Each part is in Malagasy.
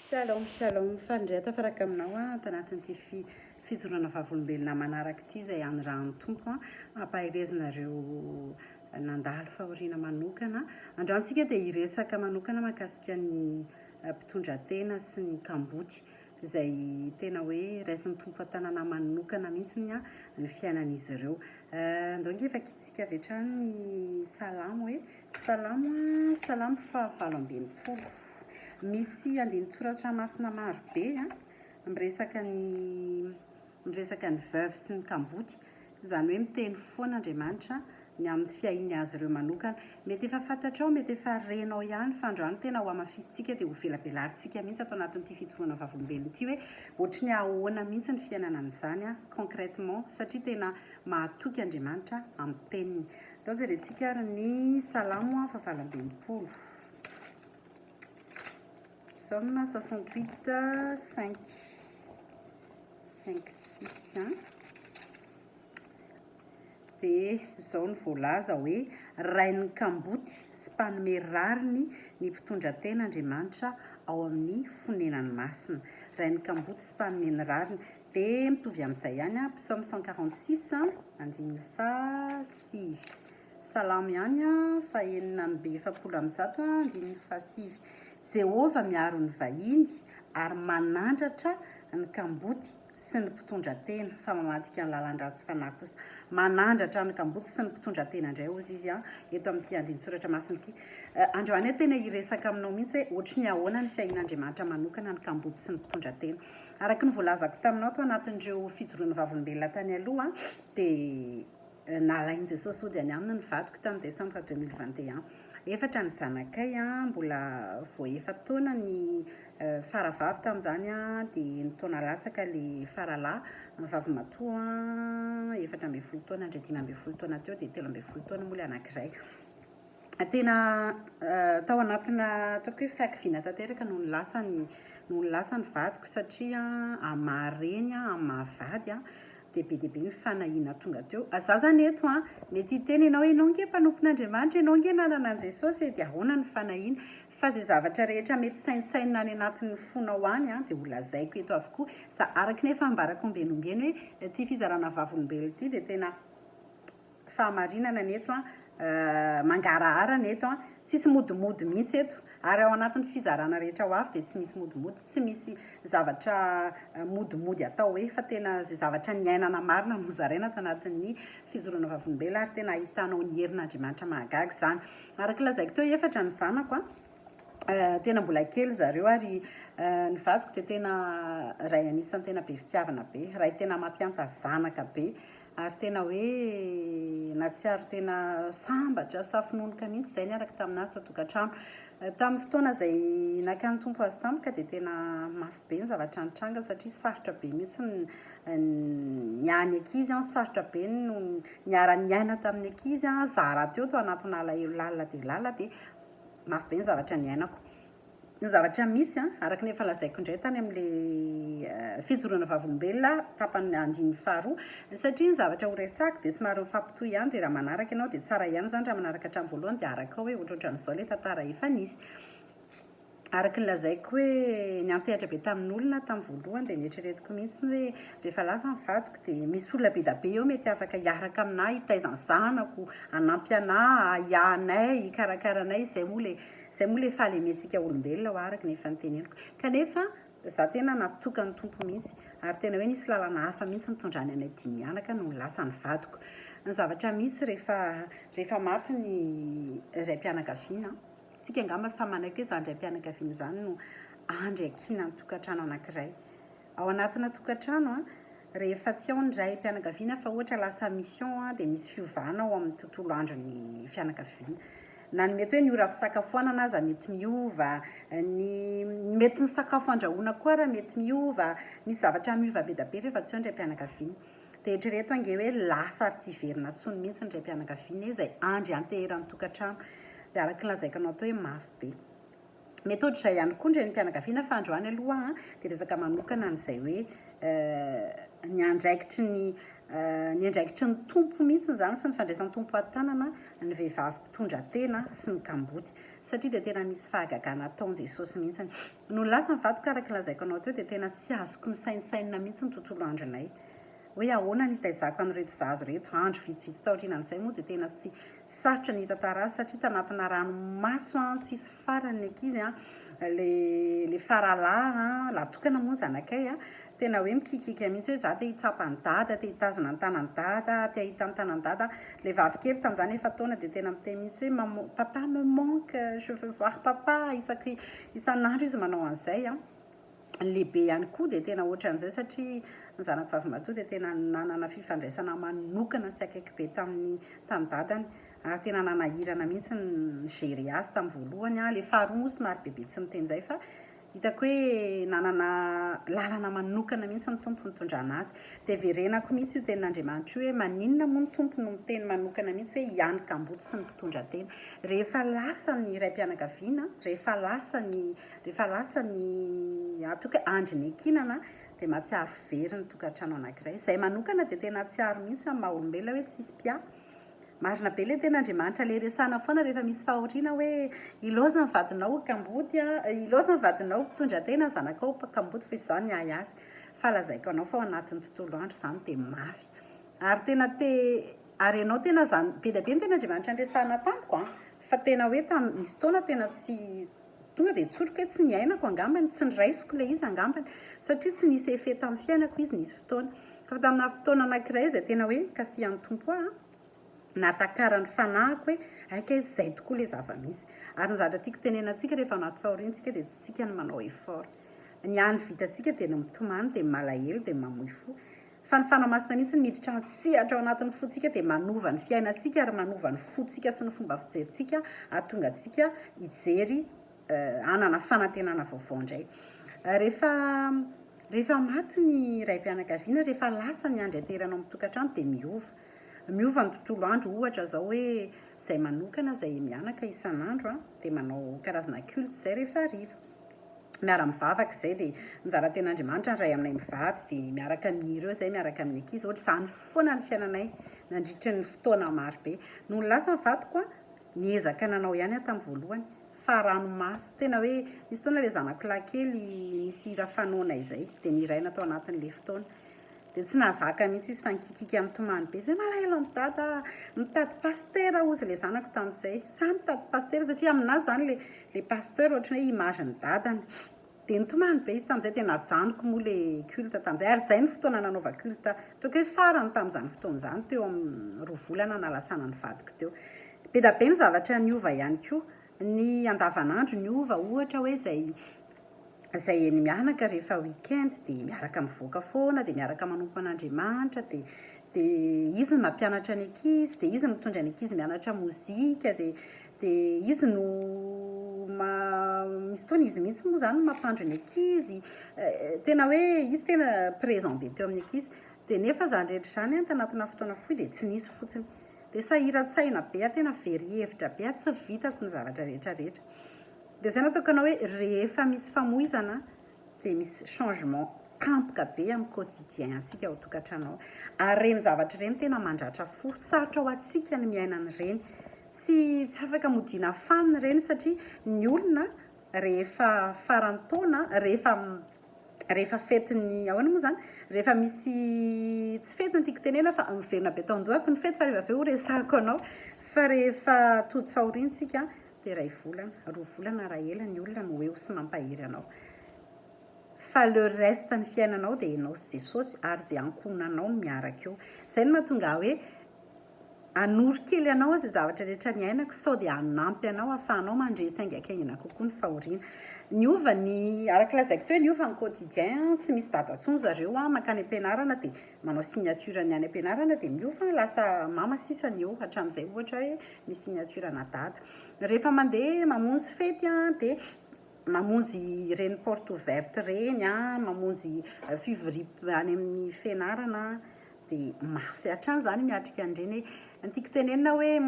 Shalom shalom, faly indray tafaraka aminao aho ato anatin'ity fi fijoroana vavolombelona manaraka ity izay anirahan'ny Tompo an, ampaherezina ireo nandalo fahoriana manokana. Androany tsika dia hiresaka manokana mahakasika ny mpitondra tena sy ny kamboty izay tena hoe raisin'ny Tompo an-tanana manokana mihitsy ny fiainan'izy ireo. Andao ange vakintsika avy hatrany ny Salamo e. Salamo, Salamo faha 68. Misy andinin-tsoratra masina maro be miresaka ny miresaka ny veuve sy ny kamboty. Izany hoe miteny foana Andriamanitra ny amin'ny fiahiany azy ireo manokana. Mety efa fantatrao, mety efa renao ihany fa androany tena ho hamafisintsika dia ho velabelarintsika mihitsy ato anatin'ity fijoroana vavolombelona ity hoe ohatry ny ahoana mihitsy ny fiainana amin'izany concrètement satria tena mahatoky Andriamanitra amin'ny teniny. Ndao jerentsika ary ny Salamo fahavalo ambin'ny folo. Psaume 68, 5, 5, 6. Dia izao no voalaza hoe rain'ny kamboty sy mpanome rariny ny mpitondra tena Andriamanitra ao amin'ny fonenany masina. Rain'ny kamboty sy mpanome ny rariny. Dia mitovy amin'izay ihany, Psaume 146, andininy faha-9. Salamo ihany, faha-146, andininy faha-9. Jehovah miaro ny vahiny ary manandratra ny kamboty sy ny mpitondra tena, fa mamadika ny lalan-dratsy fanahy kosa. Manandratra ny kamboty sy ny mpitondra tena indray hozy izy eto amin'ity andinin-tsoratra masina ity. Androany aho tena hiresaka aminao mihitsy hoe ohatry ny ahoana ny fiahian'Andriamanitra manokana ny kamboty sy ny mpitondra tena. Araka ny voalazako taminao tao anatin'ireo fijoroana vavolombelona tany aloha dia nalain'i Jesosy hody any aminy ny vadiko tamin'ny décembre 2021. Efatra ny zanakay, mbola vao efa-taona ny faravavy tamin'izany dia enin-taona latsaka ilay faralahy, ny vavimatoa 14 taona indray 15 taona teo dia 13 taona moa ilay anankiray. Tena tao anatina ataoko hoe fahakiviana tanteraka no lasa ny no lasa ny vadiko satria amin'ny maha reny amin'ny maha vady dia be dia be ny fanahiana tonga teo. Za zany eto an, mety hiteny ianao hoe ianao ange mpanompon'Andriamanitra, ianao ange nanana an'i Jesosy e, dia ahoana ny fanahiana? Fa izay zavatra rehetra mety saintsainina any anatin'ny fonao any an, dia ho lazaiko eto avokoa. Za araka ny efa ambarako ombieny ombieny hoe ity fizarana vavolombelona ity dia tena Fahamarinana ny eto an, mangarahara ny eto an, tsisy modimody mihitsy eto, ary ao anatin'ny fizarana rehetra ho avy dia tsy misy modimody, tsy misy zavatra modimody atao hoe fa tena izay zavatra niainana marina no zaraina ato anatin'ny fijoroana vavolombelona ary tena ahitanao ny herin'Andriamanitra mahagaga izany. Araka ny lazaiko teo, efatra ny zanako an, tena mbola kely zareo ary ny vadiko dia tena ray anisan'ny tena be fitiavana be, ray tena mampianta zanaka be, Ary tena hoe nahatsiaro tena sambatra, safononoka mihitsy izay niaraka tamin'azy tao an-tokantrano. Tamin'ny fotoana izay nakan'ny Tompo azy tampoka dia tena mafy be ny zavatra nitranga satria sarotra be mihitsy ny niahy ny ankizy, sarotra be ny niara-niaina tamin'ny ankizy, izaho rahateo tao anatina alahelo lalina dia lalina dia mafy be ny zavatra niainako. Ny zavatra misy, araka ny efa lazaiko indray tany amin'ilay fijoroana vavolombelona tapany andininy faharoa, satria ny zavatra ho resahako dia somary mifampitohy ihany, dia raha manaraka ianao dia tsara ihany izany raha manaraka hatramin'ny voalohany dia arakao hoe ohatrohatran'izao ilay tantara efa nisy. Araka ny lazaiko hoe niantehatra be tamin'olona aho tamin'ny voalohany dia neritreretiko mihitsy hoe rehefa lasa ny vadiko dia misy olona be dia be eo mety afaka hiaraka aminà hitaiza ny zanako, hanampy anà, hiahy anay, hikarakara anay, izay moa ilay Izay moa ilay fahalementsika olombelona hoa araka ny efa noteneniko. Kanefa za tena natokan'ny Tompo mihitsy ary tena hoe nisy lalana hafa mihitsy nitondrany anay dimy mianaka nony lasa ny vadiko. Ny zavatra misy rehefa rehefa maty ny raim-pianakaviana, tsika angamba samy manaiky hoe izany raim-pianakaviana izany no andry ankinan'ny tokantrano anankiray. Ao anatina tokantrano, rehefa tsy ao ny raim-pianakaviana fa ohatra lasa mission dia misy fiovana ao amin'ny tontolo andron'ny fianakaviana. Na ny mety hoe ny ora fisakafoanana aza mety miova, ny mety ny sakafo andrahoina koa ara mety miova, misy zavatra miova be dia be rehefa tsy ao ny raim-pianakaviana. Dia eritrereto ange hoe lasa ary tsy hiverina intsony mihitsy ny raim-pianakaviana izay andry ianteheran'ny tokantrano. Dia araka ny lazaiko anao teo hoe mafy be. Mety ohatr'izay ihany koa ny renim-pianakaviana fa androany aloha dia resaka manokana an'izay hoe ny andraikitry ny ny andraikitry ny tompo mihitsy izany sy ny fandraisan'ny tompo an-tanana ny vehivavy mpitondra tena sy ny kamboty. satria dia tena misy fahagagana ataon'i Jesosy mihitsy. Nony lasa ny vadiko araka ny lazaiko anao teo dia tena tsy azoko nosaintsainina mihitsy ny tontolo andronay. Hoe ahoana ny hitaizako an'ireto zaza ireto. Andro vitsivitsy taorianan'izay moa dia tena tsy sarotra ny hitantara azy satria tanatina ranomaso tsisy farany ny ankizy an, le le faralahy an, lahy tokana moa ny zanakay an, tena hoe mikikiaka mihitsy hoe za te hitsapa an'i dada, te hitazona ny tanan'i dada, te hahita ny tanan'i dada. Le vavy kely tamin'izany efa-taona dia tena miteny mihitsy hoe maman, papa me manque, je veux voir papa, isaky isan'andro izy manao an'izay an. Ny lehibe ihany koa dia tena ohatran'izay satria ny zanako vavimatoa dia tena nanana fifandraisana manokana sy akaiky be tamin'ny tamin'ny dadany ary tena nanahirana mihitsy ny ni-gérer azy tamin'ny voalohany an. Ilay faharoa moa somary bebe tsy miteny izay fa hitako hoe nanana lalana manokana mihitsy ny Tompo nitondrana azy. Dia verenako mihitsy io tenin'Andriamanitra io hoe maninona moa ny Tompo no miteny manokana mihitsy hoe ihany kamboty sy ny mpitondra tena. Rehefa lasa ny raim-pianakaviana, rehefa lasa ny Rehefa lasa ny ataoko hoe andry niankinana dia mahatsiaro very ny tokantrano anankiray. Izay manokana dia tena hatsiaro mihitsy amin'ny maha olombelona hoe tsisy mpiahy. Marina be ilay teny Andriamanitra ilay resahana foana rehefa misy fahoriana hoe ilaoza ny vadinao kamboty a, ilaoza ny vadinao mpitondra tena, ny zanakao kamboty fa izaho niahy azy. Fa lazaiko anao fa ao anatin'ny tontolo andro izany dia mafy. Ary tena te ary ianao tena izany be dia be ny teny Andriamanitra niresahana tamiko an, fa tena hoe tamin'ny nisy fotoana tena tsy Tonga dia tsoriko hoe tsy niainako angambany, tsy noraisiko ilay izy angambany, satria tsy nisy effet tamin'ny fiainako izy nisy fotoana. Fa tamina fotoana anankiray izay tena hoe nikasihan'ny Tompo ahy, nahatakaran'ny fanahiko hoe hay kay izay tokoa ilay zava-misy. Ary ny zavatra tiako tenenina antsika rehefa anaty fahoriana isika dia tsy tsika no manao effort. Ny hany vitantsika dia ny mitomany, dia ny malahelo, dia ny mamoy fo. Fa ny Fanahy Masina mihitsy no miditra an-tsehatra ao anatin'ny fontsika dia manova ny fiainantsika ary manova ny fontsika sy ny fomba fijerintsika hahatonga antsika hijery hanana fanantenana vaovao indray. Rehefa rehefa maty ny raim-pianakaviana, rehefa lasa ny andry aterana ao amin'ny tokantrano dia miova. Miova ny tontolo andro, ohatra izao hoe izay manokana, izay mianaka isan'andro dia manao karazana culte izay rehefa hariva. miara-mivavaka izay dia mizara tenin'Andriamanitra ny ray aminay mivady dia miaraka mihira eo izay miaraka amin'ny ankizy ohatr'izany foana ny fiainanay nandritra ny fotoana maro be. Nony lasa ny vadiko a, niezaka nanao ihany aho tamin'ny voalohany fa ranomaso tena hoe nisy fotoana ilay zanako lahy kely nisy hira fanaonay izay dia nihiraina tao anatin'ilay fotoana Dia tsy nahazaka mihitsy izy fa nikikika nitomany be, zay malahelo an'i dada ah, mitady pasitera hozy ilay zanako tamin'izay, za mitady pasitera satria aminazy zany le le pasteur ohatran'ny hoe image ny dadany, dia nitomany be izy tamin'izay dia najanoko moa le culte tamin'izay ary izay no fotoana nanaova culte ataoko hoe farany tamin'izany fotoana izany teo amin'ny roa volana nalasana ny vadiko teo. Be dia be ny zavatra niova ihany koa, ny andavanandro niova ohatra hoe izay izay eny mianaka rehefa week-end dia miaraka mivoaka foana dia miaraka manompo an'Andriamanitra dia dia izy no mampianatra ny ankizy dia izy no mitondra ny ankizy mianatra mozika dia dia izy no ma misy fotoana izy mihitsy moa izany no mampandro ny ankizy tena hoe izy tena présent be teo amin'ny ankizy dia nefa izany rehetra izany an tanatina fotoana fohy dia tsy nisy fotsiny dia sahiran-tsaina be aho tena very hevitra be aho tsy vitako ny zavatra rehetra rehetra Dia izay no ataoko anao hoe rehefa misy famoizana dia misy changement tampoka be amin'ny quotidien antsika ao an-tokantrano ao. Ary ireny zavatra ireny tena mandratra fo. Sarotra ho antsika ny miaina an'ireny. Tsy tsy afaka modiana fanina ireny satria ny olona rehefa faran'ny taona, rehefa rehefa fetin'ny ahoana moa izany? Rehefa misy tsy fety no tiako tenena fa miverina be tao an-dohako ny fety fa rehefa avy eo horesahako anao. Fa rehefa tojo fahoriana isika Dia iray volana, roa volana raha ela ny olona no eo sy mampahery anao. Fa le reste ny fiainanao dia ianao sy Jesosy ary izay ankohonanao no miaraka eo. Izay no mahatonga ahy hoe hanoro kely anao aho izay zavatra rehetra niainako sao dia hanampy anao ahafahanao mandresy haingankaingana kokoa ny fahoriana. Niova ny, araka lazaiko teo hoe niova ny quotidien, tsy misy dada intsony zareo mankany am-pianarana dia manao signature ny any am-pianarana dia miova, lasa mama sisa ny eo hatramin'izay ohatra hoe misy signature ana dada. Rehefa mandeha mamonjy fety dia mamonjy ireny porte ouverte ireny, mamonjy fivoriam any amin'ny fianarana dia mafy hatrany izany miatrika an'ireny hoe, ny tiako tenenina hoe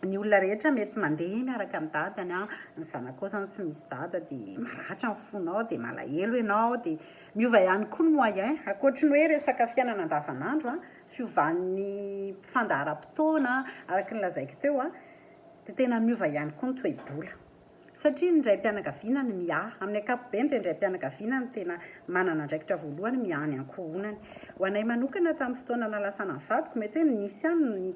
ny olona rehetra mety mandeha miaraka amin'ny dadany, ny zanakao izany tsy misy dada dia maratra ny fonao dia malahelo ianao dia miova ihany koa ny moyen, ankoatry ny hoe resaka fiainana andavanandro, fiovan'ny fandaharam-potoana araka ny lazaiko teo. Dia tena miova ihany koa ny toe-bola. Satria ny raim-pianakaviana no miahy. Amin'ny ankapobeny dia ny raim-pianakaviana no tena manana andraikitra voalohany miahy ny ankohonany. Ho anay manokana tamin'ny fotoana nalasana ny vadiko, mety hoe nisy ihany ny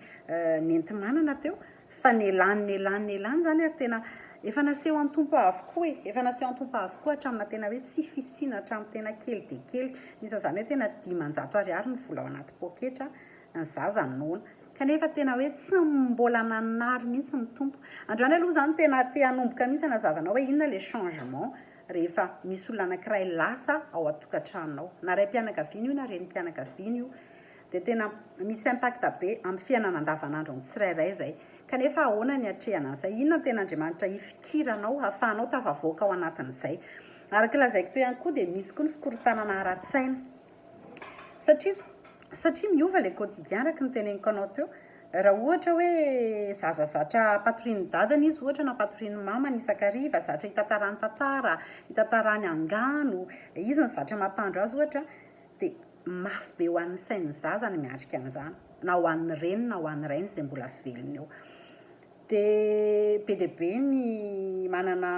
nenti-manana teo, fa nelany nelany nelany izany ary tena efa nasehon'ny Tompo avokoa e! Efa nasehon'ny Tompo avokoa hatramina tena hoe tsy fisiana hatramin'ny tena kely dia kely. Misy an'izany hoe tena 500 ariary ny vola ao anaty poketra, ny zaza noana. Kanefa tena hoe tsy mbola nanary mihitsy ny Tompo. Androany aloha izany tena te hanomboka mihitsy hanazava anao hoe inona ilay changement rehefa misy olona anankiray lasa ao an-tokantranonao. Na raim-pianakaviana io na renim-pianakaviana io. Dia tena misy impact be amin'ny fiainana andavanandron'ny tsirairay izay. Kanefa ahoana ny hiatrehana an'izay? Inona no tena Andriamanitra hifikiranao hahafahanao tafavoaka ao anatin'izay? Araka ny lazaiko teo ihany koa dia misy koa ny fikorontanana ara-tsaina. Satria satria miova ilay quotidien araka ny teneniko anao teo. Raha ohatra hoe zaza zatra ampatorian'ny dadany izy ohatra na ampatorian'ny mamany isan-kariva, zatra hitantarany tantara, hitantarany angano, izy no zatra mampandro azy ohatra, dia mafy be ho an'ny sain'ny zaza ny miatrika an'izany, na ho an'ny reniny na ho an'ny rainy izay mbola velona eo. Dia be dia be ny manana,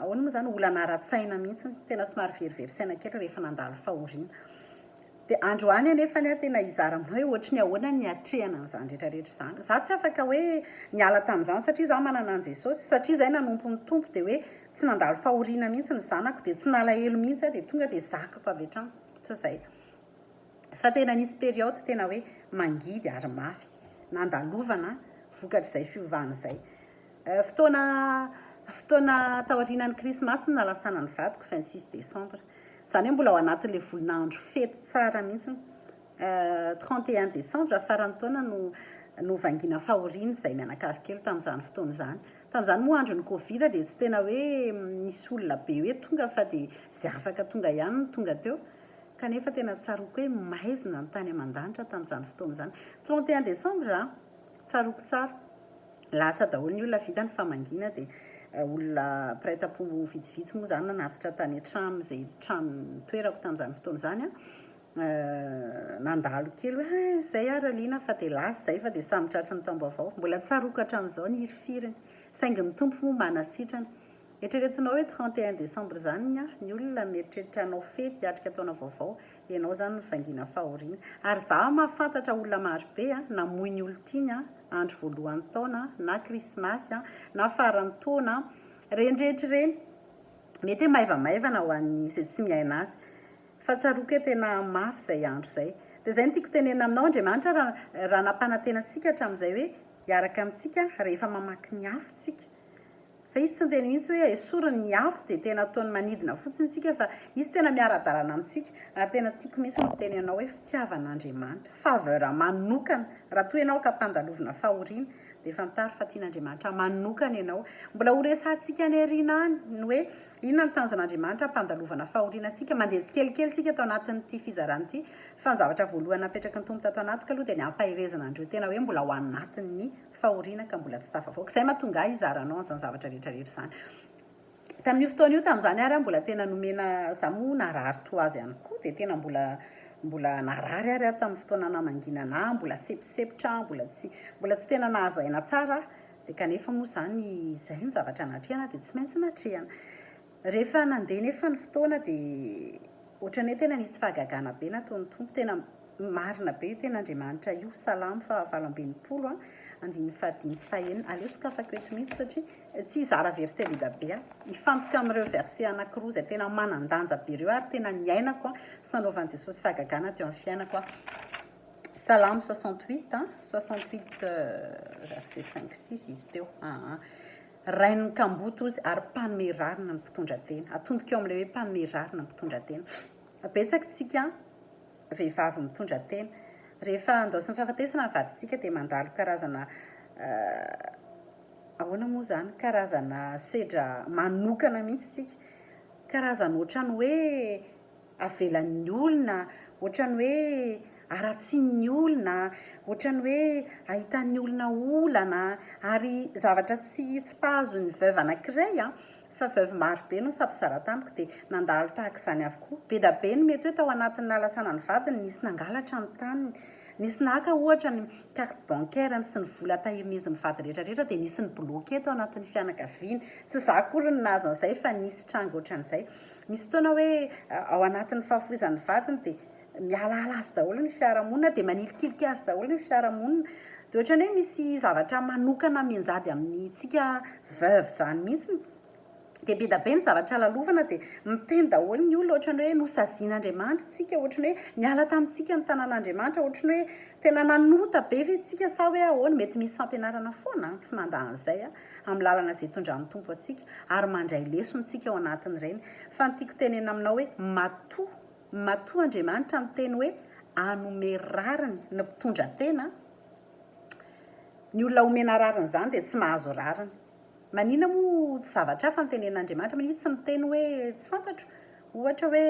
ahoana moa izany, olana ara-tsaina mihitsy, tena somary verivery saina kely rehefa nandalo fahoriana. Dia androany anefany aho tena hizara aminao hoe ohatry ny ahoana ny niatrehana an'izany rehetra rehetra izany. Izaho tsy afaka hoe niala tamin'izany satria izaho manana an'i Jesosy, satria izahay nanompo ny Tompo dia hoe tsy nandalo fahoriana mihitsy ny zanako, dia tsy nalahelo mihitsy aho dia tonga dia zakako avy hatrany. Tsy izay. Fa tena nisy période tena hoe mangidy ary mafy nandalovana vokatr'izay fiovana izay. Fotoana fotoana taorianan'ny krismasy no nalasana ny vadiko, 26 décembre. Izany hoe mbola ao anatin'ilay volana andro fety tsara mihitsy. 31 décembre faran'ny taona no novangiana fahoriana izay mianakavy kely tamin'izany fotoana izany. Tamin'izany moa andron'ny covid dia tsy tena hoe nisy olona be hoe tonga fa dia izay afaka tonga ihany no tonga teo. Kanefa tena tsaroako hoe maizina ny tany aman-danitra tamin'izany fotoana izany. 31 décembre a! Tsaroako tsara. Lasa daholo ny olona, vita ny famangiana dia olona mpiray tampo vitsivitsy moa izany nanatitra tany an-trano izay trano nitoerako tamin'izany fotoana izany an. Nandalo kely hoe hay izay ary Raliana fa dia lasa izay fa dia samy tratry ny taom-baovao. Mbola tsaroako hatramin'izao ny hirifiriny. Saingy ny Tompo moa manasitrana. Eritreretinao hoe 31 décembre izany ny ahy, ny olona mieritreritra hanao fety hiatrika taona vaovao, ianao izany no vangiana fahoriana. Ary izaho mahafantatra olona marobe namoy ny olon-tiany andro voalohan'ny taona na krismasy na faran'ny taona, ireny rehetra ireny. Mety hoe maivamaivana ho an'ny izay tsy miaina azy. Fa tsaroako hoe tena mafy izay andro izay. Dia izay no tiako tenenina aminao, Andriamanitra raha raha nampanantena antsika hatramin'izay hoe hiaraka amintsika rehefa mamaky ny afo tsika. Fa izy tsy niteny mihitsy hoe esoriny ny afo dia tena ataony manidina fotsiny tsika fa izy tena miara-dalana amintsika ary tena tiako mihitsy ny miteny anao hoe fitiavan'Andriamanitra, faveur manokana, raha toa ianao ka ampandalovina fahoriana dia fantaro fa tian'Andriamanitra manokana ianao. Mbola ho resahantsika any aoriana any ny hoe inona ny tanjon'Andriamanitra ampandalovana fahoriana antsika, mandeha tsikelikely tsika ato anatin'ity fizarana ity fa ny zavatra voalohany napetraky ny Tompo tato anatiko aloha dia ny hampaherezana an'ireo tena hoe mbola ao anatin'ny fahoriana ka mbola tsy tafavoaka. Izay mahatonga ahy hizara anao an'izany zavatra rehetra rehetra izany. Tamin'io fotoana io, tamin'izany ary aho mbola tena nomena, izaho moa narary toa azy ihany koa, dia tena mbola mbola narary ary aho tamin'ny fotoana namanginana ahy, mbola seposepotra aho, mbola tsy mbola tsy tena nahazo aina tsara aho, dia kanefa moa izany izay ny zavatra natrehana dia tsy maintsy natrehana. Rehefa nandeha nefa ny fotoana dia ohatran'ny hoe tena nisy fahagagana be nataon'ny Tompo, tena marina be io tena Andriamanitra io, Salamo faha 68 andininy fahadimy sy fahenina, aleo sokafako eto mihitsy satria tsy hizara verset be dia be aho, hifantoka amin'ireo verset anankiroa izay tena manan-danja be ireo ary tena niainako sy nanaovan'i Jesosy fahagagana teo amin'ny fiainako aho. Salamo 68, 68 verset 5, 6 izy teo. Aa. Rain'ny kamboty ozy ary mpanome rariny ny mpitondra tena. Atomboko eo amin'ilay hoe mpanome rariny ny mpitondra tena. Betsaka tsika vehivavy mitondra tena. Rehefa andaosin'ny fahafatesana ny vadintsika dia mandalo karazana ahoana moa izany, karazana sedra manokana mihitsy tsika. Karazana ohatran'ny hoe avelan'ny olona, ohatran'ny hoe haratsian'ny olona, ohatran'ny hoe ahitan'ny olona olana, ary zavatra tsy tsy mpahazo ny veuve anankiray an, fa veuve maro be no nifampizara tamiko dia nandalo tahaka izany avokoa. Be dia be no mety hoe tao anatin'ny nahalasana ny vadiny nisy nangalatra ny taniny. Nisy naka ohatra ny carte bancaire-ny sy ny vola tahirin'izy mivady rehetra rehetra dia nisy ni-bloquer tao anatin'ny fianakaviany. Tsy izaho akory no nahazo an'izay fa nisy tranga ohatran'izay. Misy fotoana hoe ao anatin'ny fahafoizan'ny vadiny dia mialaala azy daholo ny fiarahamonina dia manilikilika azy daholo ny fiarahamonina. Dia ohatran'ny hoe misy zavatra manokana mianjady amintsika veuve izany mihitsy. Dia be da be ny zavatra lalovana dia miteny daholo ny olona ohatran'ny hoe nosazian'Andriamanitra tsika, ohatran'ny hoe niala tamintsika ny tanan'Andriamanitra, ohatran'ny hoe tena nanota be ve tsika sa hoe ahoana? Mety misy fampianarana foana an, tsy mandà an'izay aho, amin'ny lalana izay itondran'ny Tompo antsika ary mandray lesona tsika ao anatin'ireny. Fa ny tiako tenenina aminao hoe matoa, matoa Andriamanitra niteny hoe hanome rariny ny mpitondra tena, ny olona omena rariny izany dia tsy mahazo rariny. Manina moa tsy zavatra hafa no tenen'Andriamanitra, manina izy tsy miteny hoe tsy fantatro, ohatra hoe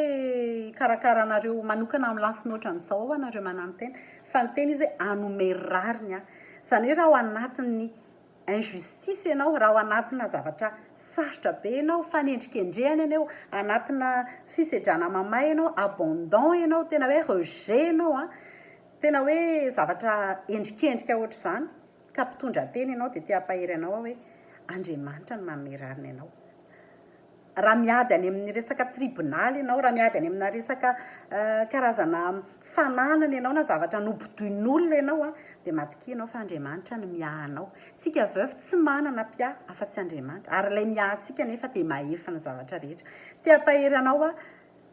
hikarakara anareo manokana amin'ny lafiny ohatran'izao aho anareo mananontena, fa niteny izy hoe hanome rariny aho. Izany hoe raha ao anatin'ny injustice ianao, raha ao anatina zavatra sarotra be ianao, fanendrikendrehana ianao, anatina fisedrana mamay ianao, abandon ianao, tena hoe rejet ianao an, tena hoe zavatra endrikendrika ohatr'izany, ka mpitondra tena ianao dia te hampahery anao aho hoe Andriamanitra no manome rariny anao. Raha miady any amin'ny resaka tribonaly ianao, raha miady any amina resaka karazana fananana ianao na zavatra nobodoin'olona ianao dia matokia ianao fa Andriamanitra no miahy anao. Tsika veuve tsy manana mpiahy afa-tsy Andriamanitra ary ilay miahy antsika nefa dia mahefa ny zavatra rehetra. Te hampahery anao aho,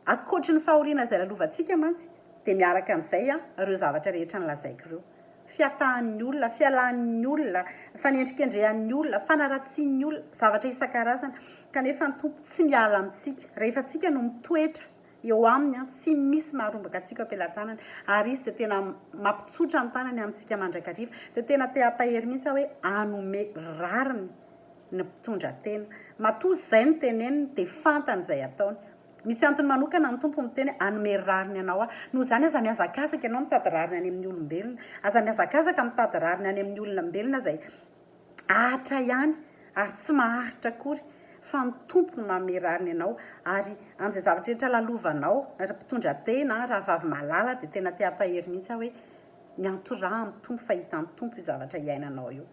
ankoatry ny fahoriana izay lalovantsika mantsy dia miaraka amin'izay ireo zavatra rehetra nolazaiko ireo. Fihatahan'ny olona, fialan'ny olona, fanendrikendrehan'ny olona, fanaratsian'ny olona, zavatra isan-karazany. Kanefa ny Tompo tsy miala amintsika. Rehefa tsika no mitoetra eo Aminy, tsy misy maharombaka antsika eo am-pelatanany. Ary Izy dia tena mampitsotra ny tanany amintsika mandrakariva. Dia tena te hampahery mihitsy aho hoe hanome rariny ny mpitondra tena. Matoa izay no teneniny dia fantany izay ataony. Misy antony manokana ny Tompo miteny hoe hanome rariny anao aho. Noho izany aza mihazakazaka ianao mitady rariny any amin'ny olombelona. Aza mihazakazaka mitady rariny any amin'ny olombelona izay ahatra ihany ary tsy maharitra akory fa ny Tompo no manome rariny anao. Ary amin'izay zavatra rehetra lalovanao ry mpitondra tena, rahavavy malala dia tena te hampahery mihitsy aho hoe miantoraha amin'ny Tompo fa hitan'ny Tompo io zavatra iainanao io.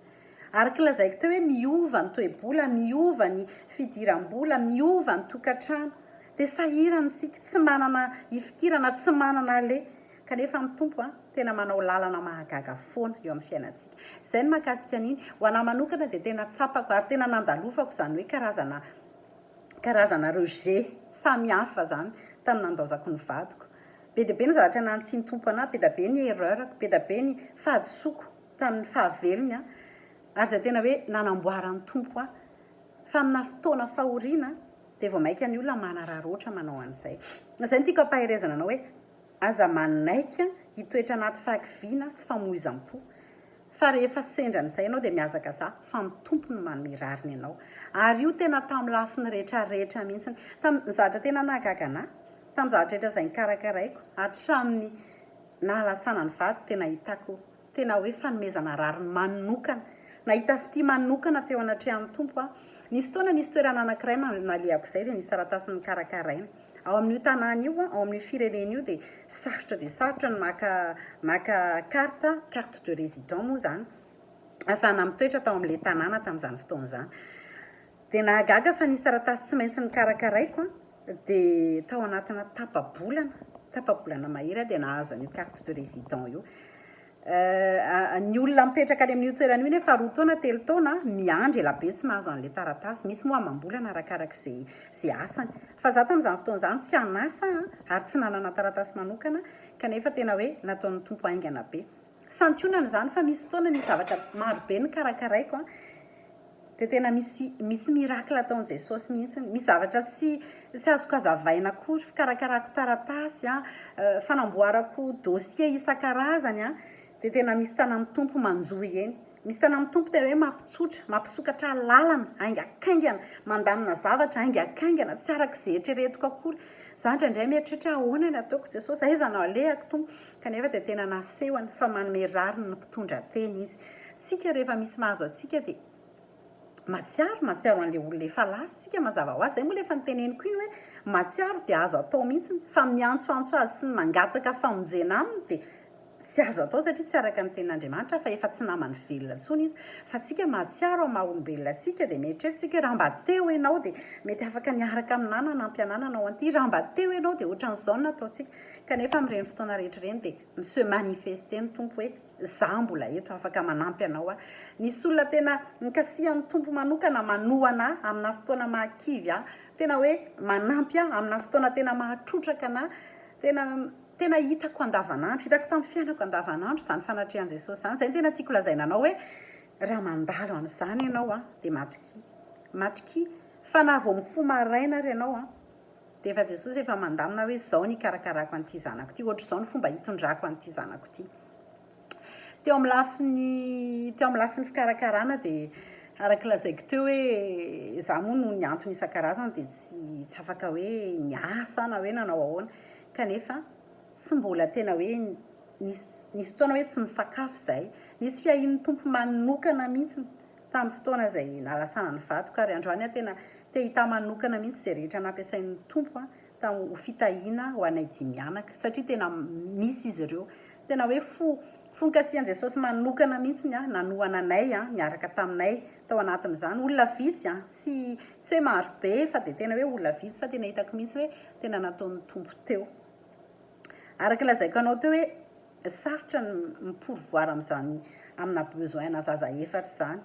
Araka ny lazaiko teo hoe miova ny toe-bola, miova ny fidiram-bola, miova ny tokantrano. Dia sahirana isika, tsy manana hifikirana, tsy manana aleha. Kanefa ny Tompo tena manao lalana mahagaga foana eo amin'ny fiainantsika. Izay ny mahakasika an'iny. Ho anà manokana dia tena tsapako ary tena nandalofako izany hoe karazana karazana rejet samihafa izany tamin'ny nandaozako ny vadiko. Be dia be ny zavatra nanitsian'ny Tompo anà, be dia be ny erreur-ko, be dia be ny fahadisoako. tamin'ny fahavelony aho, ary izay tena hoe nanamboaran'ny Tompo ahy. Fa amina fotoana fahoriana dia vao mainka ny olona manararaotra manao an'izay. Izay no tiako hampaherezana anao hoe aza manaiky hitoetra anaty fahakiviana sy famoizam-po. Fa rehefa sendra an'izay ianao dia mihazakazaha fa ny Tompo no manome rariny anao. Ary io tena tamin'ny lafiny rehetra rehetra mihitsy. Tamin'ny zavatra tena nahagaga anà, tamin'ny zavatra rehetra izay nokarakaraiko hatramin'ny nahalasana ny vadiko tena hitako Tena hoe fanomezana rariny manokana. Nahita fitia manokana teo anatrehan'ny Tompo aho. Nisy fotoana nisy toerana anankiray nalehako izay dia nisy taratasy nokarakaraina. Ao amin'io tanàna io, ao amin'io firenena io dia sarotra dia sarotra ny maka maka carte, carte de résident moa izany, ahafahana mitoetra tao amin'ilay tanàna tamin'izany fotoana izany. Dia nahagaga fa nisy taratasy tsy maintsy nokarakaraiko dia tao anatina tapa-bolana, tapa-bolana mahery aho dia nahazo an'io carte de résident io. Ny olona mipetraka any amin'io toerana io nefa roa taona, telo taona miandry ela be tsy mahazo an'ilay taratasy. Misy moa amam-bolana arakaraka izay izay asany. Fa za tamin'izany fotoana izany tsy an'asa ary tsy nanana taratasy manokana kanefa tena hoe nataon'ny Tompo haingana be. Santionany izany fa misy fotoana nisy zavatra maro be nokarakaraiko an, dia tena misy misy miracle ataon'i Jesosy mihitsy, misy zavatra tsy tsy azoko hazavaina akory, fikarakarako taratasy an, fanamboarako dossier isan-karazany an, dia tena misy tanan'ny Tompo manjohy eny. Misy tanan'ny Tompo tena hoe mampitsotra, mampisokatra lalana haingakaingana, mandamina zavatra haingakaingana, tsy araka izay eritreretiko akory. Za indraindray mieritreritra hoe ahoana ny ataoko Jesosy, aiza no alehako Tompo? Kanefa dia tena nasehony fa manome rariny ny mpitondra tena Izy. Tsika rehefa misy mahazo antsika dia mahatsiaro, mahatsiaro an'ilay olona efa lasa tsika mazava ho azy. Izay moa ilay efa noteneniko iny hoe mahatsiaro dia azo atao mihitsy fa miantsoantso azy sy ny mangataka famonjena aminy dia. Tsy azo atao satria tsy araka ny tenin'Andriamanitra fa efa tsy naman'ny velona intsony izy. Fa tsika mahatsiaro amin'ny maha olombelona antsika dia mieritreritra tsika hoe raha mba teo ianao dia mety afaka niaraka aminà nanampy anà nanao an'ity, raha mba teo ianao dia ohatran'izao no nataontsika. Kanefa amin'ireny fotoana rehetra ireny dia mi-se manifester ny Tompo hoe za mbola eto afaka manampy anao aho. Nisy olona tena nikasihan'ny Tompo manokana manohana ahy amina fotoana mahakivy ahy, tena hoe manampy ahy amina fotoana tena mahatrotraka anà, tena. Tena hitako andavanandro, hitako tamin'ny fiainako andavanandro izany fanatrehan'i Jesosy izany. Izay no tena tiako lazaina anao hoe raha mandalo an'izany ianao an, dia matokia. Matokia fa na vao mifoha maraina ary ianao an, dia efa Jesosy efa mandamina hoe izao ny hikarakarako an'ity zanako ity, ohatr'izao ny fomba hitondrako an'ity zanako ity. Teo amin'ny lafiny teo amin'ny lafiny fikarakarana dia araka lazaiko teo hoe izaho moa noho ny antony isan-karazany dia tsy tsy afaka hoe niasa na hoe nanao ahoana kanefa tsy mbola tena hoe nisy nisy fotoana hoe tsy nisakafo izahay. Nisy fiahian'ny Tompo manokana mihitsy tamin'ny fotoana izay nalasana ny vadiko ary androany aho tena te hitahy manokana mihitsy izay rehetra nampiasain'ny Tompo tao ho fitahiana ho anay dimianaka satria tena misy izy ireo tena hoe fo fo nikasihan'i Jesosy manokana mihitsy ny nanohana anay niaraka taminay tao anatin'izany olona vitsy an tsy tsy hoe maro be fa dia tena hoe olona vitsy fa tena hitako mihitsy hoe tena nataon'ny Tompo teo araka lazaiko anao teo hoe sarotra ny mi-pourvoir amin'izany amina besoin-na zaza efatra izany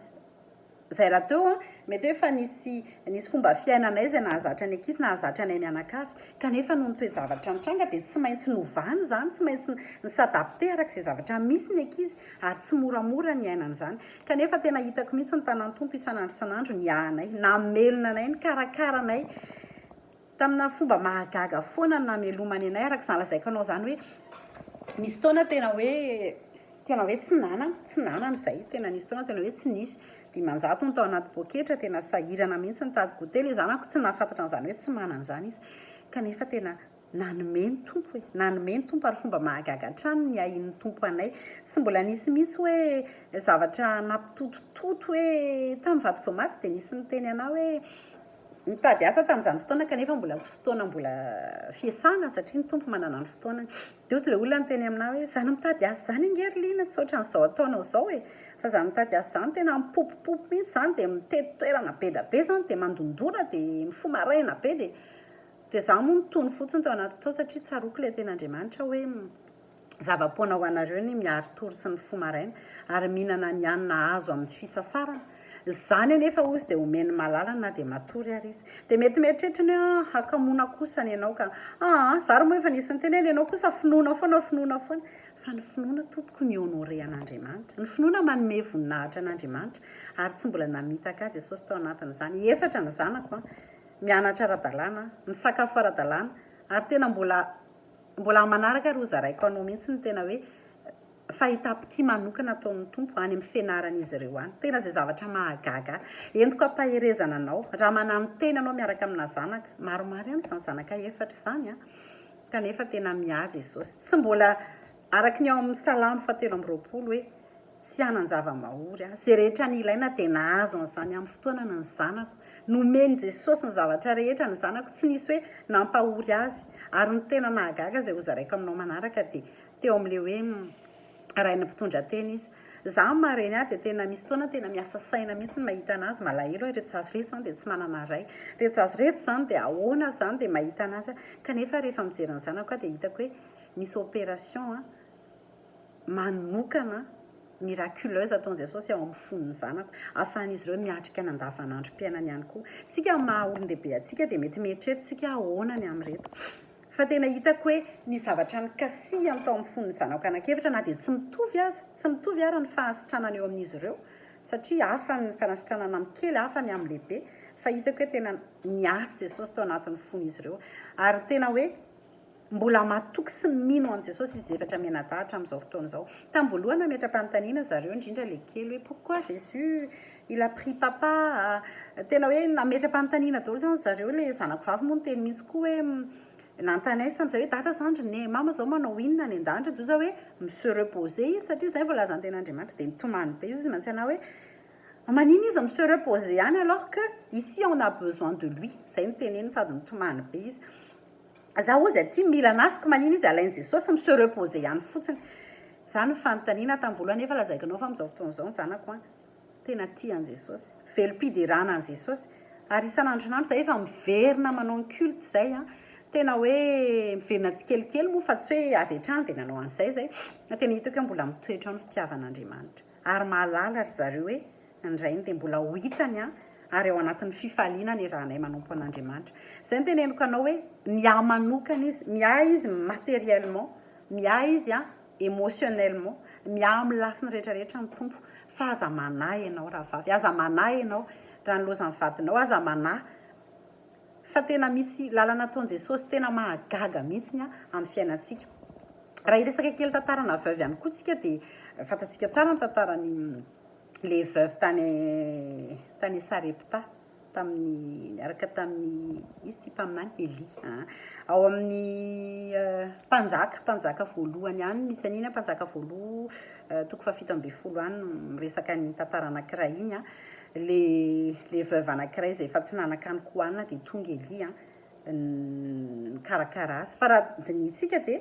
Izay rahateo an, mety hoe efa nisy nisy fomba fiainanay izay nahazatra ny ankizy, nahazatra anay mianakavy. Kanefa noho ny toe-javatra nitranga dia tsy maintsy novana izany, tsy maintsy ni-s'adapter araka izay zavatra misy ny ankizy ary tsy moramora ny hiainana izany. Kanefa tena hitako mihitsy ny tanan'ny Tompo isan'andro isan'andro niahy anay, namelona anay, nikarakara anay. Tamina fomba mahagaga foana no namelomany anay, araka izany lazaiko anao izany hoe nisy fotoana tena hoe tena hoe tsy nanana, tsy nanana izay, tena nisy fotoana tena hoe tsy nisy, 500 no tao anaty poketra, tena sahirana mihitsy nitady goûter, ilay zanako tsy nahafantatra an'izany hoe tsy manana izany izy, kanefa tena nanome ny Tompo e, nanome ny Tompo ary fomba mahagaga hatrany ny ahian'ny Tompo anay, tsy mbola nisy mihitsy hoe zavatra nampitotototo hoe tamin'ny vadiko vao maty dia nisy niteny anah hoe Nitady asa tamin'izany fotoana kanefa mbola tsy fotoana mbola fiasana satria ny Tompo manana ny fotoanany. Dia hozy ilay olona niteny aminà hoe, izany mitady asa izany ange ry Lina tsy ohatran'izao ataonao izao e! Fa izany mitady asa izany tena mipopopopo mihitsy izany dia mitety toerana be da be izany dia mandondona dia mifoha maraina be dia dia izaho moa nitony fotsiny tao anatiko tao satria tsaroako ilay tenin'Andriamanitra hoe Zava-poana ho anareo ny miari-tory sy mifoha maraina ary mihinana ny hanina azo amin'ny fisasarana. Izany anefa hozy dia omeny malala na dia matory ary izy. Dia mety mieritreritra ny hoe ah, hakamoana kosa ny anao ka. Aa, zary moa efa nisy niteny hoe ny anao kosa finoana foana, finoana foana. Fa ny finoana tompoko mi-honorer an'Andriamanitra. Ny finoana manome voninahitra an'Andriamanitra. Ary tsy mbola namitaka ahy Jesosy tao anatin'izany. Efatra ny zanako an, mianatra ara-dalàna, misakafo ara-dalàna, ary tena mbola Mbola amin'ny manaraka ary hozaraiko anao mihitsy ny tena hoe fahitam-pitia manokana ataon'ny Tompo any amin'ny fianaran'izy ireo any. Tena izay zavatra mahagaga ahy. Entiko ampaherezana anao, raha mananontena anao miaraka amina zanaka, maromaro ihany izany zanaka efatra izany an, kanefa tena miahy Jesosy. Tsy mbola araka ny ao amin'ny Salamo fahatelo amby roapolo hoe Tsy hanan-java-mahory aho. Izay rehetra nilaina dia nahazo an'izany amin'ny fotoanany ny zanako. Nomen'i Jesosy ny zavatra rehetra ny zanako, tsy nisy hoe nampahory azy. Ary ny tena nahagaga izay hozaraiko aminao manaraka dia teo amin'ilay hoe rain'ny mpitondra tena izy. Izaho amin'ny maha reny ahy dia tena misy fotoana tena miasa saina mihitsy ny mahita an'azy, malahelo aho ireto zaza ireto izany dia tsy manana ray. Ireto zaza ireto izany dia ahoana izany dia mahita an'azy aho. Kanefa rehefa mijery ny zanako aho dia hitako hoe misy opération manokana, miraculeuse ataon'i Jesosy ao amin'ny fon'ny zanako, ahafahan'izy ireo miatrika ny andavanandrom-piainany ihany koa. Tsika amin'ny maha olon-dehibe antsika dia mety mieritreritra tsika ahoana ny amin'ireto. Fa tena hitako hoe ny zavatra nikasihany tao amin'ny fon'ny zanako anankiefatra na dia tsy mitovy aza, tsy mitovy ara ny fahasitranana eo amin'izy ireo, satria hafa ny fanasitranana amin'ny kely, hafa ny amin'ny lehibe, fa hitako hoe tena niasa Jesosy tao anatin'ny fon'izy ireo. Ary tena hoe Mbola matoky sy mino an'i Jesosy izy efatra mianadahy hatramin'izao fotoana izao. Tamin'ny voalohany nametra-panontaniana zareo, indrindra ilay kely hoe pourquoi Jésus il a pris papa? Tena hoe nametra-panontaniana daholo izany zareo, ilay zanako vavy moa niteny mihitsy koa hoe nanontany ahy tamin'izay hoe dada zandry ne mama izao manao inona any an-danitra? Dia hoy za hoe mi-se reposer izy satria izay no voalazan'ny tenin'Andriamanitra. Dia nitomany be izy mantsy anah hoe manina izy mi-se reposer any alors que ici on a besoin de lui? Izay no teneniny sady nitomany be izy. Za ozy aty mila an'azy ko manina izy alain'i Jesosy mi se reposer ihany fotsiny. Izany ny fanontaniana tamin'ny voalohany nefa lazaiko anao fa amin'izao fotoana izao ny zanako an, tena tia an'i Jesosy, velom-piderana an'i Jesosy, ary isan'andro isan'andro izahay efa miverina manao ny culte izay an, tena hoe miverina tsikelikely moa fa tsy hoe avy hatrany dia nanao an'izay izay, fa tena hitako hoe mbola mitoetra ao ny fitiavan'Andriamanitra, ary mahalala ry zareo hoe ny rainy dia mbola ho hitany an, ary ao anatin'ny fifaliana ny iarahanay manompo an'Andriamanitra. Izay no teneniko anao hoe miahy manokana izy, miahy izy matériellement, miahy izy an émotionnellement, miahy amin'ny lafiny rehetra rehetra ny Tompo, fa aza manahy ianao rahavavy, aza manahy ianao raha nilaozan'ny vadinao, aza manahy fa tena misy lalana ataon'i Jesosy tena mahagaga mihitsiny amin'ny fiainantsika. Raha hiresaka kely tantarana veuve ihany koa tsika dia fantatsika tsara ny tantaran'i le veuve tany tany Sarepta tamin'ny niaraka tamin'ny izy ity mpaminany Elia ah. Ao amin'ny mpanjaka mpanjaka voalohany any misy an'iny mpanjaka voaloha toko fahafito ambin'ny folo any miresaka an'iny tantara anankiray iny a le le veuve anankiray izay efa tsy nanan-kanin-ko hohanina dia tonga Elia nikarakara azy fa raha dinihintsika dia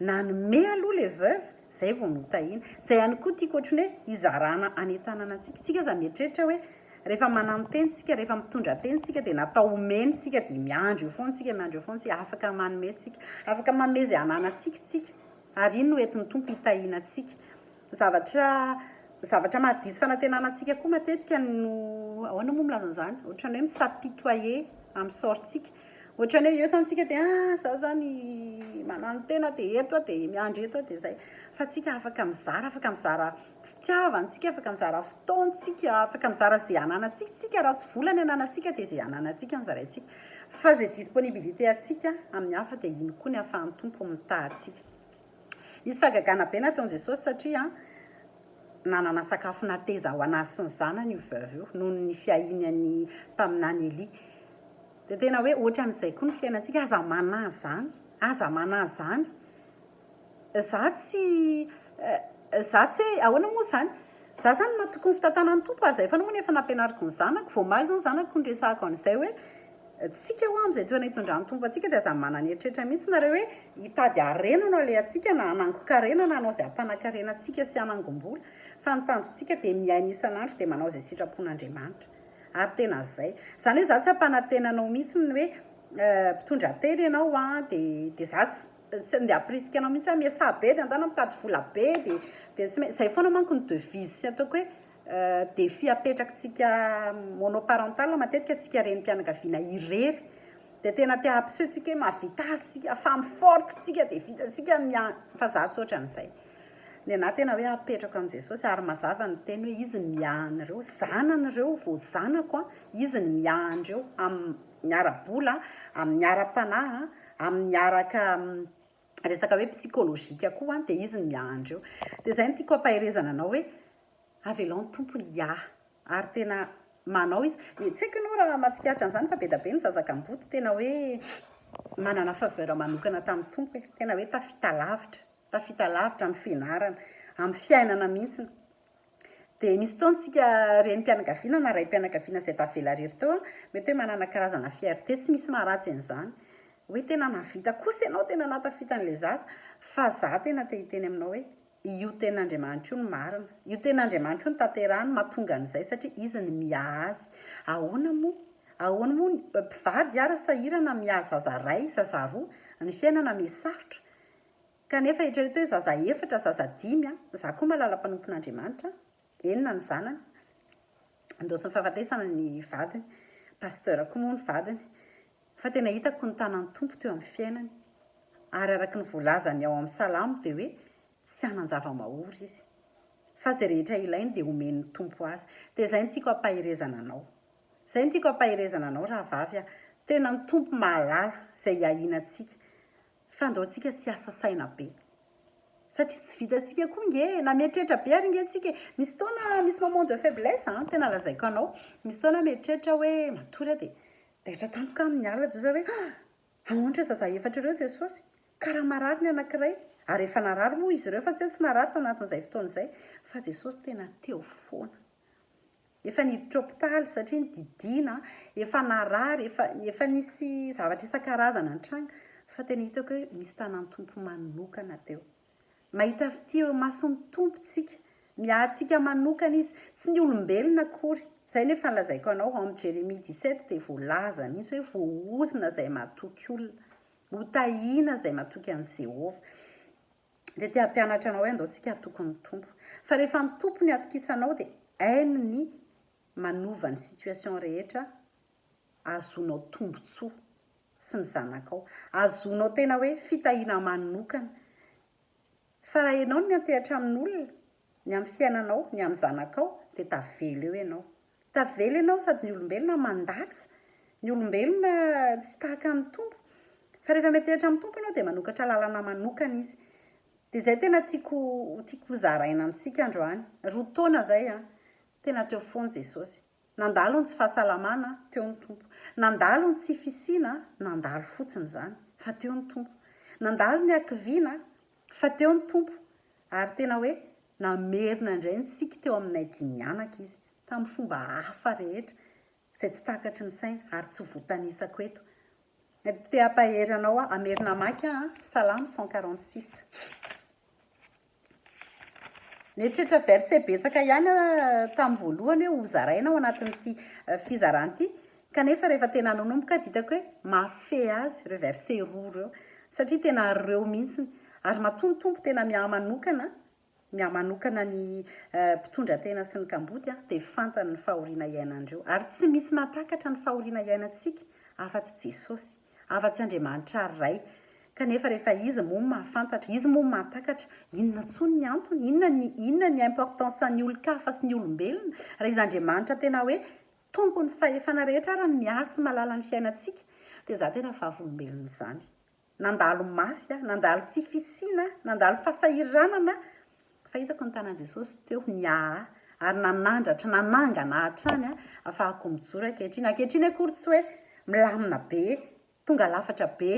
nanome aloha le veuve Zay vao notahiana. Zay ihany koa tiako ohatran'ny hoe hizarana hanentanana antsika. Tsika aza mieritreritra hoe rehefa manantena tsika, rehefa mitondra teny tsika dia natao homena tsika dia miandry eo foana tsika, miandry eo foana tsika. Afaka manome tsika. Afaka manome izay ananantsika tsika. Ary iny no entin'ny Tompo hitahiana antsika. Zavatra zavatra mahadiso fanantenana antsika koa matetika no ahoana moa milaza an'izany? Ohatran'ny hoe mi-s'apitoyer amin'ny sort-tsika. Ohatran'ny hoe eo zany tsika dia ah za zany mananontena dia eto aho dia miandry eto aho dia zay. Fa tsika afaka mizara, afaka mizara fitiavana tsika, afaka mizara fotoantsika, afaka mizara izay ananantsika tsika, raha tsy vola ny ananantsika dia izay ananantsika no zaraintsika. Fa izay disponibilité antsika amin'ny hafa dia iny koa ny ahafahan'ny Tompo mitaha antsika. Nisy fahagagana be nataon'i Jesosy satria nanana sakafo nateza ho an'azy sy ny zanany io veuve io noho ny fiahiany an'ny mpaminany Elia. Dia tena hoe ohatran'izay koa ny fiainantsika, aza manahy izany, aza manahy izany. Za tsy, za tsy hoe, ahoana moa izany? Za izany matoky ny fitantanan'ny Tompo ary izay foana moa no efa nampianariko ny zanako, vao omaly izao ny zanako niresahako an'izay hoe, tsika hoa amin'izay toerana itondran'ny Tompo antsika dia aza manana eritreritra mihitsy nareo hoe hitady harena no alehantsika na hanangon-karena na hanao izay hampanan-karena antsika sy hanangom-bola, fa ny tanjontsika dia miaina isan'andro dia manao izay sitrapon'Andriamanitra. Ary tena zay. Zany hoe za tsy hampanantena anao mihitsy ny hoe mpitondra tena ianao an, de de za tsy tsy andeha hampirisika anao mihitsy hoe miasà be de andana mitady vola be de de tsy maintsy, zay foana manko ny devise sy ataoko hoe défi apetrakitsika monoparental matetika tsika renim-pianakaviana irery de tena te hampiseho tsika hoe mahavita azy tsika, femme forte tsika de vitantsika mia- fa za tsy ohatran'izay. Ny anah tena hoe apetrako amin'i Jesosy ary mazava ny teny hoe izy ny miahy an'ireo zanany ireo vao zanako an, izy ny miahy an'ireo amin'ny ara-bola, amin'ny ara-panahy, amin'ny araka resaka hoe psychologique koa an, dia izy ny miahy an'ireo. Dia izay no tiako ampaherezana anao hoe avelao ny Tompo hiahy ary tena manao izy. Tsy haiko ianao raha mahatsikaritra an'izany fa be dia be ny zaza kamboty tena hoe manana faveur manokana tamin'ny Tompo e, tena hoe tafita lavitra. Tafita lavitra amin'ny fianarana, amin'ny fiainana mihitsy. Dia misy fotoana tsika renim-pianakaviana na raim-pianakaviana izay tavela irery teo, mety hoe manana karazana fierté, tsy misy maharatsy an'izany. Hoe tena nahavita kosa ianao, tena nahatafita an'ilay zaza. Fa za tena te hiteny aminao hoe io tenin'Andriamanitra io no marina. Io tenin'Andriamanitra io no tanterahiny mahatonga an'izay satria izy no miahy azy. Ahoana moa? Ahoana moa ny mpivady ara sahirana miahy zaza iray, zaza roa? Ny fiainana miha sarotra. Kanefa eritrereto hoe zaza efatra, zaza dimy an, za koa mahalala mpanompon'Andriamanitra, enina ny zanany, ndosin'ny fahafatesana ny vadiny, pasteur koa moa ny vadiny, fa tena hitako ny tanan'ny Tompo teo amin'ny fiainany, ary araka ny voalazany ao amin'ny salamo dia hoe tsy hanan-java-mahory izy, fa izay rehetra ilainy dia omen'ny Tompo azy. Dia izay no tiako hampaherezana anao. Izay no tiako hampaherezana anao rahavavy a, tena ny Tompo mahalala izay hiahiana antsika, Fa andao tsika tsy hiasa saina be. Satria tsy vitantsika koa nge e, na mieritreritra be ary nge tsika e. Misy fotoana misy moment de faiblesse an, tena lazaiko anao. Misy fotoana mieritreritra hoe matory aho dia taitra tampoka amin'ny alina dia ohatran'ny hoe ahoana ireo zaza efatra ireo Jesosy? Ka raha marary ny anankiray, ary efa narary moa izy ireo fa tsy hoe tsy narary tao anatin'izay fotoana izay, fa Jesosy tena teo foana. Efa niditra hopitaly satria nididiana, efa narary, efa efa nisy zavatra isan-karazana nitranga fa tena hitako hoe misy tanan'ny Tompo manokana teo. Mahita fitia eo imason'ny Tompo tsika. Miahy antsika manokana Izy. Tsy ny olombelona akory. Izay no efa nolazaiko anao, ao amin'ny Jeremia 17 dia voalaza mihitsy hoe voaozona izay matoky olona. Hotahiana izay matoky an'i Jehovah. Dia te hampianatra anao hoe andao tsika hatoky ny Tompo. Fa rehefa ny Tompo ny atokisanao dia hainy ny manova ny situation rehetra ahazoanao tombontsoa sy ny zanakao. Ahazoanao tena hoe fitahiana manokana. Fa raha ianao no miantehatra amin'olona, ny amin'ny fiainanao, ny amin'ny zanakao, dia tavela eo ianao. Tavela ianao sady ny olombelona mandatsa, ny olombelona tsy tahaka ny Tompo. Fa rehefa miantehatra amin'ny Tompo ianao dia manokatra lalana manokana Izy. Dia izay tena tiako tiako hozaraina amintsika androany. Roa taona izay an, tena teo foana Jesosy. Nandalo ny tsy fahasalamana, teo ny Tompo. Nandalo ny tsy fisiana, nandalo fotsiny izany, fa teo ny Tompo. Nandalo ny hakiviana, fa teo ny Tompo. Ary tena hoe namerina indray ny tsiky teo aminay dimy mianaka Izy, tamin'ny fomba hafa rehetra, izay tsy takatry ny saina, ary tsy voatanisako eto. Te hampahery anao aho, hamerina hamaky aho an, Salamo 146. Nieritreritra verset betsaka ihany aho tamin'ny voalohany hoe hozaraina ao anatin'ity fizarana ity, kanefa rehefa tena nanomboka dia hitako hoe mahafehy azy ireo verset roa ireo, satria tena ireo mihitsy. Ary matoa ny Tompo tena miahy manokana, Miahy manokana ny mpitondra tena sy ny kamboty dia fantany ny fahoriana iainan'ireo. Ary tsy misy mahatakatra ny fahoriana iainantsika afa-tsy Jesosy, afa-tsy Andriamanitra Ray. Kanefa rehefa Izy moa no mahafantatra, Izy moa no mahatakatra, inona intsony ny antony, inona ny inona ny importance ny olon-kafa sy ny olombelona raha Izy Andriamanitra tena hoe Tompon'ny fahefana rehetra ary ny miahy sy mahalala ny fiainantsika, dia izaho tena vavolombelon'izany. Nandalo mafy aho, nandalo tsy fisiana aho, nandalo fahasahiranana aho, fa hitako ny tanan'i Jesosy teo niahy ahy ary nanandratra, nanangana ahy hatrany ahafahako mijoro ankehitriny. Ankehitriny akory tsy hoe milamina be, tonga lafatra be,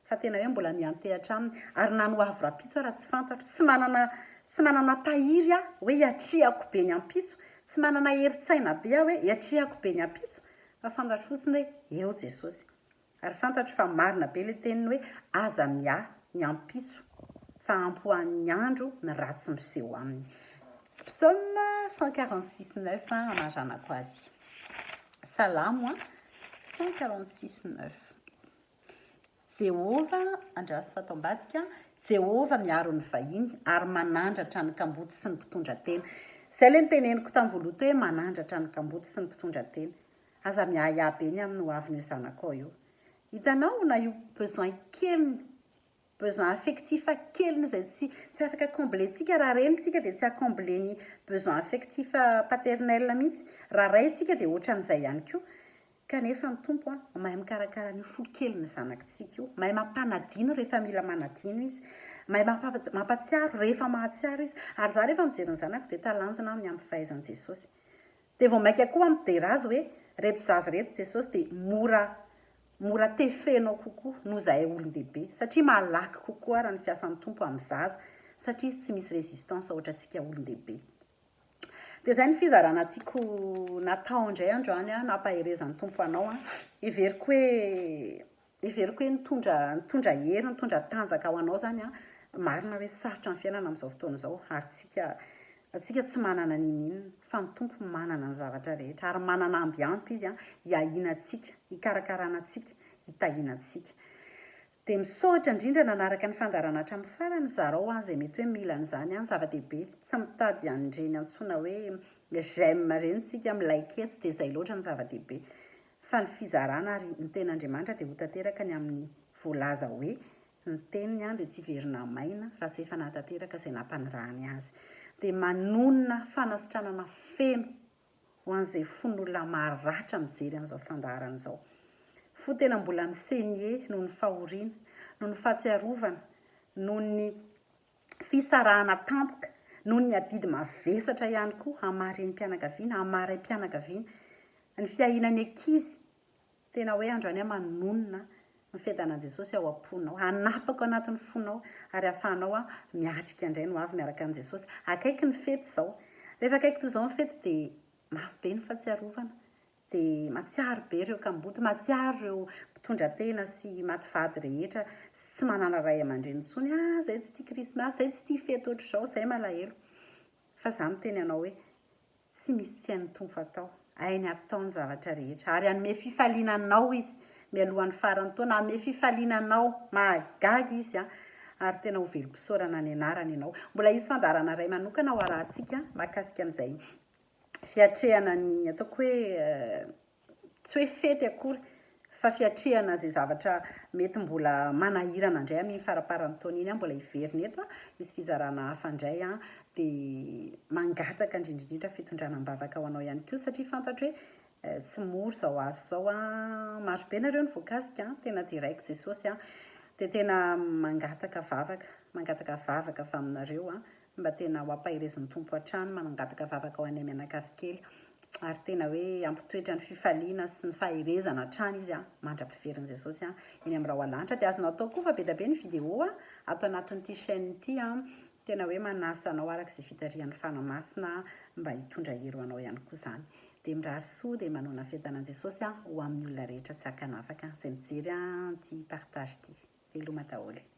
fa tena hoe mbola miantehatra aminy. Ary na ny ho avy rahampitso ara tsy fantatro, tsy manana, tsy manana tahiry aho hoe hiatrehako be ny ampitso, tsy manana herin-tsaina be aho hoe hiatrehako be ny ampitso, fa fantatro fotsiny hoe eo Jesosy. Ary fantatro fa marina be le teniny hoe aza miahy ny ampitso fa ampy ho an'ny andro ny ratsy miseho aminy. Psaume 146 9 hamaranako azy. Salamo 146 9. Jehovah, andraso fa ato ambadika, Jehovah miaro ny vahiny ary manandratra ny kamboty sy ny mpitondra tena. Izay ilay noteneniko tamin'ny voalohany teo hoe manandratra ny kamboty sy ny mpitondra tena. Aza miahiahy be ny amin'ny ho avin'io zanakao io. Hitanao na io besoin keliny, besoin affectif keliny izay tsy tsy afaka combler-tsika, raha reny tsika dia tsy ha-combler ny besoin affectif paternel mihitsy, raha ray tsika dia ohatran'izay ihany koa. Kanefa ny Tompo an, mahay mikarakara an'io fo kelin'ny zanakitsika io, mahay mampanadino rehefa mila manadino izy, mahay mampatsiaro rehefa mahatsiaro izy. Ary za rehefa mijery ny zanako dia talanjona aho ny amin'ny fahaizan'i Jesosy. Dia vao maika koa hampidera azy hoe reto zaza reto Jesosy dia mora mora tefenao kokoa noho izahay olon-dehibe satria malaky kokoa ara ny fiasan'ny Tompo amin'ny zaza satria izy tsy misy résistance ohatrantsika olon-dehibe. Dia izay ny fizarana tiako natao indray androany an, nampaherezan'ny Tompo anao an. Heveriko hoe Heveriko hoe nitondra nitondra hery, nitondra tanjaka ho anao izany an. Marina hoe sarotra ny fiainana amin'izao fotoana izao ary tsika tsika tsy manana n'inon'inona fa ny Tompo manana ny zavatra rehetra ary manana amby ampy Izy an, hiahiana antsika, hikarakarana antsika, hitahiana antsika. Dia misaotra indrindra nanaraka ny fandaharana hatramin'ny farany, zarao ho an'izay mety hoe mila an'izany an, zava-dehibe, tsy mitady an'ireny antsoina hoe j'aime ireny tsika, mi-liker, tsy dia izay loatra ny zava-dehibe. Fa ny fizarana ary ny tenin'Andriamanitra dia ho tanteraka ny amin'ny voalaza hoe, ny teniny dia tsy hiverina maina raha tsy efa nahatanteraka izay nampanirahany azy. Dia manonona fanasitranana feno ho an'izay fon'olona maratra mijery an'izao fandaharana izao. Fo tena mbola mi-saigner noho ny fahoriana, noho ny fahatsiarovana, noho ny fisarahana tampoka, noho ny adidy mavesatra ihany koa amin'ny maha renim-pianakaviana, amin'ny maha raim-pianakaviana, ny fiahiana ny ankizy, tena hoe androany aho manonona ny fiadanan'i Jesosy ao am-ponao, hanapaka ao anatin'ny fonao ary hahafahanao miatrika indray ny ho avy miaraka amin'i Jesosy. Akaiky ny fety izao. Rehefa akaiky toy izao ny fety dia mafy be ny fahatsiarovana, dia mahatsiaro be ireo kamboty, mahatsiaro ireo. mpitondra tena sy maty vady rehetra sy tsy manana ray aman-dreny intsony, ah zay tsy tia krismasy, zay tsy tia fety ohatr'izao, zay malahelo. Fa za miteny anao hoe tsy misy tsy hain'ny Tompo atao, hainy atao ny zavatra rehetra ary hanome fifaliana anao Izy mialohan'ny faran'ny taona, hanome fifaliana anao, mahagaga Izy an, ary tena ho velom-pisaorana ny anarany ianao. Mbola hisy fandaharana iray manokana ho arahantsika mahakasika an'izay fiatrehana ny ataoko hoe tsy hoe fety akory fa fiatrehana izay zavatra mety mbola manahirana indray amin'iny faramparan'ny taona iny aho mbola hiverina eto a, hisy fizarana hafa indray a, dia mangataka indrindra indrindra fitondrana am-bavaka ho anao ihany koa satria fantatro hoe tsy mora izao asa izao a, maro be nareo no voakasika a, tena deraiko Jesosy a, dia tena mangataka vavaka, mangataka vavaka avy aminareo a, Mba tena ho ampaherezin'ny Tompo hatrany manangataka vavaka ho anay mianakavy kely ary tena hoe hampitoetra ny fifaliana sy ny faherezana hatrany izy mandra-piverin'i Jesosy eny amin'ny rahona lanitra. Dia azonao atao koa fa be dia be ny vidéo ato anatin'ity chaîne ity tena hoe manasa anao araka izay fitarihan'ny Fanahy Masina mba hitondra hery ho anao ihany koa izany. Dia mirary soa dia manoana fiadanan'i Jesosy ho amin'ny olona rehetra tsy ankanavaka izay mijery ity partage ity. Veloma daholo.